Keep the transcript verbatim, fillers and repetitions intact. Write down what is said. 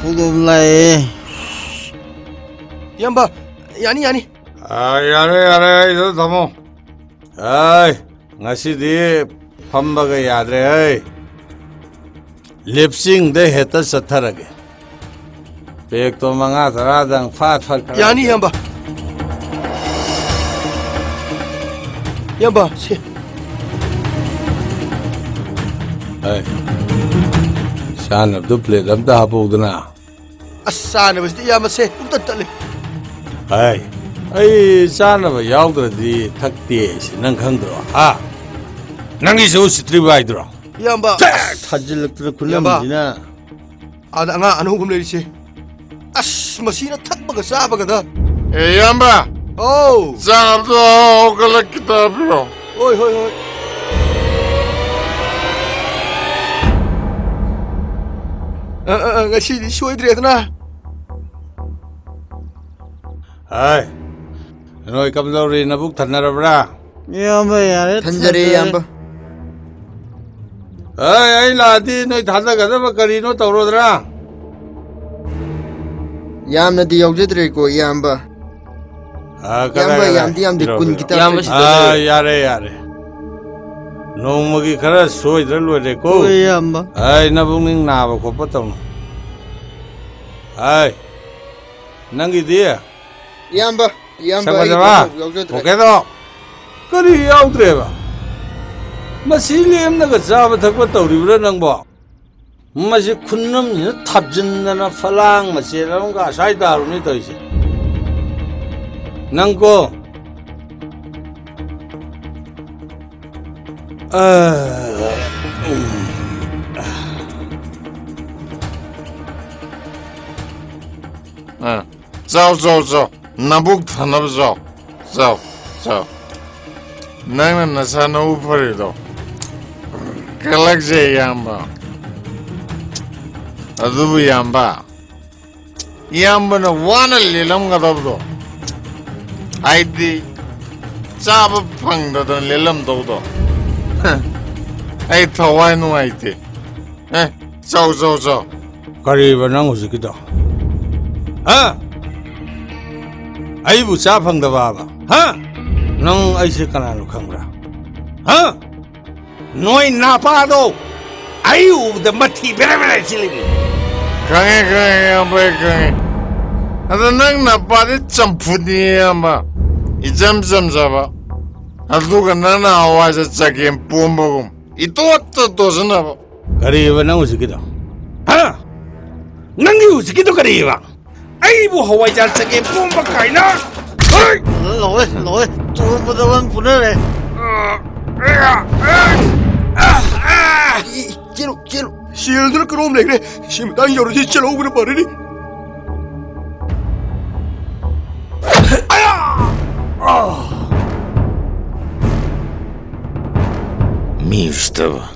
ꯐꯨꯗꯣꯝ ꯂꯥꯛꯑꯦ꯫ ꯏꯌꯥꯝꯕ, ꯌꯥꯅꯤ, ꯌꯥꯅꯤ꯫ ꯑꯥ, ꯌꯥꯔꯦ, ꯌꯥꯔꯦ, ꯑꯩꯗ ꯊꯝꯃꯣ꯫ ꯑꯥꯏ, ꯉꯁꯤꯗꯤ ꯐꯝꯕꯒ ꯌꯥꯗ꯭ꯔꯦ, ꯍꯩ꯫ ꯂꯦꯞꯆꯤꯡꯗ ꯍꯦꯛꯇ ꯆꯠꯊꯔꯒꯦ꯫ ꯄꯦꯛꯇꯣ ꯃꯉꯥ ꯇꯔꯥꯗꯪ ꯐꯠ ꯐꯠ ꯈꯔ ꯌꯥꯅꯤ, ꯏꯌꯥꯝꯕ꯫ ꯏꯌꯥꯝꯕ, ꯁꯦ꯫ ꯑꯩ, ꯆꯥꯅꯕꯗꯨ ꯄ꯭ꯂꯦꯠ ꯑꯝꯇ ꯍꯥꯞꯄꯧꯗꯅ꯫ ꯑꯁ, ꯆꯥꯅꯕꯁꯤꯗꯤ ꯏꯌꯥꯝꯕ ꯁꯦ ꯄꯨꯡꯇꯠ ꯇꯠꯂꯦ꯫ ꯑꯩ, ꯑꯩ ꯆꯥꯅꯕ ꯌꯥꯎꯗ꯭ꯔꯗꯤ ꯊꯛꯇꯦ ꯁꯤ ꯅꯪ ꯈꯪꯗ꯭ꯔꯣ? ꯍꯥ? ꯅꯪꯒꯤꯁꯨ ꯎꯁꯤꯠꯇ꯭ꯔꯤꯕ ꯍꯥꯏꯗꯨꯔꯣ? ꯏꯌꯥꯝꯕ, ꯊꯥꯖꯤꯜꯂꯛꯇꯅ ꯏꯌꯥꯝꯕ꯫ ꯈꯨꯅꯝꯁꯤꯅ꯫ ꯑꯥꯗ ꯑꯉꯥꯡ ꯑꯅꯧꯕ ꯑꯃ ꯂꯩꯔꯤꯁꯦ꯫ ꯑꯁ, ꯃꯁꯤꯅ ꯊꯛꯄꯒ ꯆꯥꯕꯒꯗ꯫ ꯑꯦ, ꯏꯌꯥꯝꯕ! ꯑꯧ! ꯆꯥꯅꯕꯗꯣ ꯍꯧꯒꯠꯂꯛꯈꯤꯗꯕ꯭ꯔꯣ? ꯍꯣꯏ, ꯍꯣꯏ, ꯍꯣꯏ꯫ ꯑ, ꯑ, ꯑ, ꯉꯁꯤꯗꯤ ꯁꯣꯏꯗ꯭ꯔꯦꯗꯅ꯫ ꯍꯥꯏ, ꯅꯣꯏ ꯀꯝꯗꯧꯔꯤ? ꯅꯕꯨꯛ ꯊꯟꯅꯔꯕ꯭ꯔꯥ? ꯏꯌꯥꯝꯕ, ꯌꯥꯔꯦ, ꯊꯟꯖꯔꯦ, ꯊꯟꯖꯔꯦ꯫ ꯏꯌꯥꯝꯕ꯫ ꯑꯩ, ꯑꯩ ꯂꯥꯛꯑꯗꯤ ꯅꯣꯏ ꯊꯥꯗꯒꯗꯕ ꯀꯔꯤꯅꯣ ꯇꯧꯔꯣꯗ꯭ꯔꯥ? ꯌꯥꯝꯅꯗꯤ ꯌꯥꯎꯖꯗ꯭ꯔꯦꯀꯣ, ꯏꯌꯥꯝꯕ꯫ ꯑꯥ, ꯀꯗꯥꯏ, ꯏꯌꯥꯝꯕ, ꯀꯗꯥꯏ? ꯌꯥꯝꯗꯤ ꯌꯥꯝꯗꯦ, ꯄꯤꯔꯣ, ꯀꯨꯟ ꯄꯤꯔꯣ꯫ ꯈꯤꯇꯪ ꯏꯌꯥꯝꯕ ꯄꯤꯔꯣ꯫ ꯁꯤꯗ ꯑꯥ, ꯂꯩꯔꯦ꯫ ꯌꯥꯔꯦ, ꯌꯥꯔꯦ꯫ ꯅꯣꯡꯃꯒꯤ ꯈꯔ ꯁꯣꯏꯗ꯭ꯔ ꯂꯣꯏꯔꯦꯀꯣ꯫ ꯍꯣꯏ, ꯏꯌꯥꯝꯕ꯫ ꯑꯩ ꯅꯕꯨꯛꯅꯤꯡ ꯅꯥꯕ ꯈꯣꯠꯄ ꯇꯧꯅꯨ꯫ ꯑꯩ, ꯅꯪꯒꯤꯗꯤ? ꯏꯌꯥꯝꯕ, ꯏꯌꯥꯝꯕ, ꯑꯩꯒꯤꯗꯤ ꯁꯛꯐꯖꯕ, ꯑꯃꯐꯥꯎ ꯌꯥꯎꯖꯗ꯭ꯔꯦ꯫ ꯄꯣꯀꯦꯠꯇꯣ ꯀꯔꯤ ꯌꯥꯎꯗ꯭ꯔꯦꯕ? ꯃꯁꯤ ꯂꯦꯝꯅꯒ ꯆꯥꯕ ꯊꯛꯄ ꯇꯧꯔꯤꯕ꯭ꯔꯥ ꯅꯪꯕꯣ? ꯃꯁꯤ ꯈꯨꯟꯅꯝꯁꯤꯅ ꯊꯥꯞꯖꯤꯟꯗꯅ ꯐꯂꯥꯡ ꯃꯆꯦꯠ ꯑꯃꯒ ꯑꯁ꯭ꯋꯥꯏ ꯇꯥꯔꯨꯅꯤ ꯇꯧꯔꯤꯁꯦ꯫ ꯅꯪꯀꯣ, ꯑ, ꯎꯝ꯫ ꯑ, ꯆꯥꯎ, ꯆꯥꯎ, ꯆꯥꯎ꯫ ꯅꯕꯨꯛ ꯊꯟꯅꯕ ꯆꯥꯎ꯫ ꯆꯥꯎ, ꯆꯥꯎ꯫ ꯅꯪꯅ ꯅꯁꯥ ꯅꯎ ꯐꯔꯤꯗꯣ ꯀꯜꯂꯛꯁꯦ, ꯏꯌꯥꯝꯕ꯫ ꯑꯗꯨꯕꯨ, ꯏꯌꯥꯝꯕ, ꯏꯌꯥꯝꯕꯅ ꯋꯥꯅ ꯂꯦꯜꯂꯝꯒꯗꯕꯗꯣ, ꯍꯥꯏꯗꯤ ꯆꯥꯕ ꯐꯪꯗꯗꯅ ꯂꯦꯜꯂꯝꯗꯧꯗꯣ, ꯑꯩ ꯊꯋꯥꯏ ꯅꯨꯡꯉꯥꯏꯇꯦ꯫ ꯑꯦ, ꯆꯥꯎ, ꯆꯥꯎ, ꯆꯥꯎ꯫ ꯀꯔꯤꯕ ꯅꯪ ꯍꯧꯖꯤꯛꯀꯤꯗꯣ? ꯍꯥ? ꯑꯩꯕꯨ ꯆꯥ ꯐꯪꯗꯕꯕ? ꯍꯥ? ꯅꯪ ꯑꯩꯁꯦ ꯀꯅꯥꯅꯣ ꯈꯪꯕ꯭ꯔꯥ? ꯍꯥ? ꯅꯣꯏ ꯅꯥꯄꯥꯗꯣ ꯑꯩ ꯎꯕꯗ ꯃꯊꯤ ꯕꯦꯔꯦ ꯕꯦꯔꯦ ꯆꯤꯜꯂꯤꯅꯤ꯫ ꯈꯪꯉꯦ, ꯈꯪꯉꯦ, ꯏꯌꯥꯝꯕ, ꯑꯩ ꯈꯪꯉꯦ꯫ ꯑꯗꯣ ꯅꯪ ꯅꯄꯥꯗꯤ ꯆꯝꯐꯨꯠꯅꯤ, ꯏꯌꯥꯝꯕ꯫ ꯏꯆꯝ ꯆꯝꯖꯕ꯫ ꯑꯗꯨꯒ ꯅꯪꯅ ꯍꯋꯥꯏꯖꯥꯔ ꯆꯒꯦꯝ ꯄꯣꯝꯕꯒꯨꯝ ꯏꯇꯣꯠꯇ ꯇꯣꯠꯁꯤꯟꯅꯕ꯫ ꯀꯔꯤꯕ ꯅꯪ ꯍꯧꯖꯤꯛꯀꯤꯗꯣ? ꯍꯥ? ꯅꯪꯒꯤ ꯍꯧꯖꯤꯛꯀꯤꯗꯣ ꯀꯔꯤꯕ? ꯑꯩꯕꯨ ꯍꯋꯥꯏꯖꯥꯔ ꯆꯒꯦꯝ ꯄꯣꯝꯕ ꯀꯥꯏꯅ? ꯍꯩ! ꯂꯣꯏꯔꯦ, ꯂꯣꯏꯔꯦ꯫ ꯇꯣꯝꯕꯗ ꯋꯥꯟ ꯐꯨꯅꯔꯦ꯫ ꯆꯦꯜꯂꯨ, ꯆꯦꯜꯂꯨ꯫ ꯁꯦꯜꯗꯨꯅ ꯀꯔꯣꯝ ꯂꯩꯈ꯭ꯔꯦ? ꯁꯤ ꯃꯇꯥꯡ ꯌꯧꯔꯗꯤ ꯆꯦꯜꯍꯧꯕꯅ ꯐꯔꯅꯤ꯫ ꯃꯤ ꯎꯁꯤꯠꯇꯕ꯫